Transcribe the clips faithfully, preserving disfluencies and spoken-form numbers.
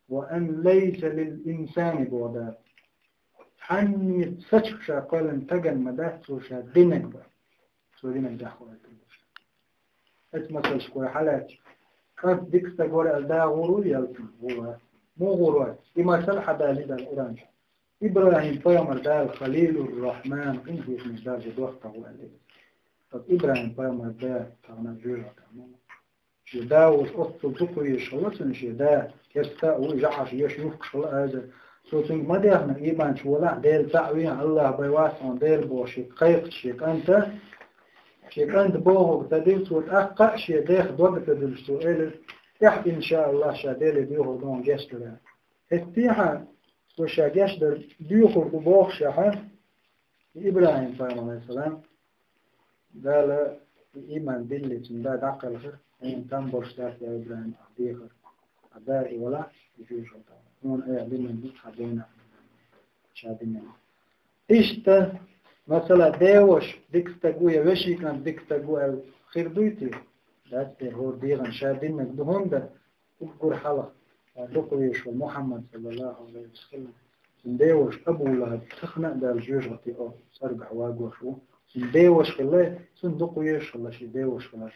وأن ليس للإنسان بغضاء. Цхьанне сачух ша кхоьллина стагана ма дац цо ша динарг бахьан. Цо динарг дӀахоуьйтур ду ша. Эцу масалашка вай хьалаьцча, кӀант дика стаг вара аьлла да гӀур ву ялсмала? ГӀур вац. Муха гӀур вац? И масал хьадалийта Дала Къуръан чу. ИбрахӀим пайхамар Дала Халилур-Рахьман, къинхетамаш Дала шен дохк тӀехь ву аьлла. ТӀаккха ИбрахӀим пайхамар да тахана жоьжахатехь ма ву. Шен да волуш оццул дукха везаш хилла цуьнан шен да, керста а ву, жӀараш еш юхкуш хилла азар. Цо цуьнга ма дехна, ийман чу волахь, Дела цхьаъ вехьа, АллахӀ бен вац хьуна Дела бохуш шега кхайкхича шен кӀанта, шен кӀанта бохург ца дира цо, тӀаккха а шен дех дог ца дуьллуш цо элира: «ТӀехь, иншааллахӀ, ша Деле доьхур ду хьуна гечдар». ХӀетте а цо ша гечдар доьхур ду бохушехь, ИбрахӀим-пайхамар, Ӏалайхиссалам, Дала и ийман диллина цуьнан да дӀакхелхира, хьуна там болуш дац, я ИбрахӀим, ахь дехар. Ахь да и валахь, и жоьжахати тӀехь. Хьуна айхьа динарг ду, хьан дена ша динарг. Иштта, масала, деваша дика стаг ву я вешин кӀант дика стаг ву аьлла хир дуй те? Дац те, хӀора дегӀан ша динарг ду, хӀунда уггар хьалха ша дукха везаш волу Мухьаммад, саллаллахӀу Ӏалайхи ва саллам, цуьнан деваша Абу ЛахӀаб тахана а Дала жоьжахати оха цӀаргахь вагош ву. Цуьнан деваша хилла, цунна дукха везаш хилла шен деваша хилла.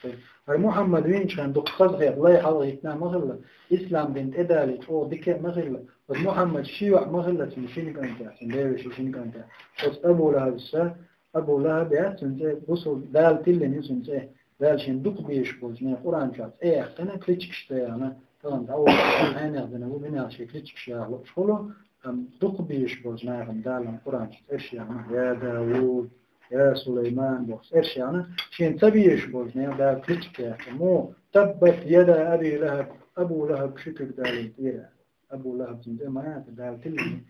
ХӀара Мухьаммад вийначу хенахь дукха хазахета лай хьалха йитина ма хилла, ислам дин тӀедалийта чӀогӀа дика а ма хилла. Оцу Мухьаммад шен йоӀ ма хилла цуьнан шина кӀантех, цуьнан деваша шина кӀантех. Оцу Абу ЛахӀабса, Абу ЛахӀаб яц цуьнан цӀе, бусул-, Дала тиллина ю цуьнан цӀе. Дала шен дукха безаш болчу нехан Къуръан чохь цӀе яьккхина, кличкаш ца яхна, тахана дӀавахана хьенех дина ву, минех шен кличкаш яха лууш хуьлу, амма дукха безаш болчу нахана Дала Къуръан чу цӀераш яхна: «Я Давуд, я Сулайман», бохуш цӀераш яхна, шена ца безаш болчу нехан Дала кличка яьккхина. Муха? «Таббат яда Аби ЛахӀаб», Абу ЛахӀаб ши куьг далийта тӀера. Абу ЛахӀаб цуьнан тӀе ма яцара, Дала тиллина.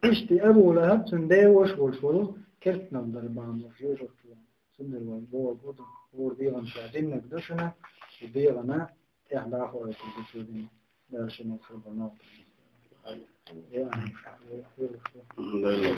Иштта Абу ЛахӀаб цуьнан деваша волуш волу, керстанал дара бахьана волуш жоьжахати. Цундела вайн бохург ду, хӀора дегӀана ша динарг ду шуна, и дегӀана тӀехь дӀахоуьйтур ду цо динарг. Дала шуна хир бан нах. Дала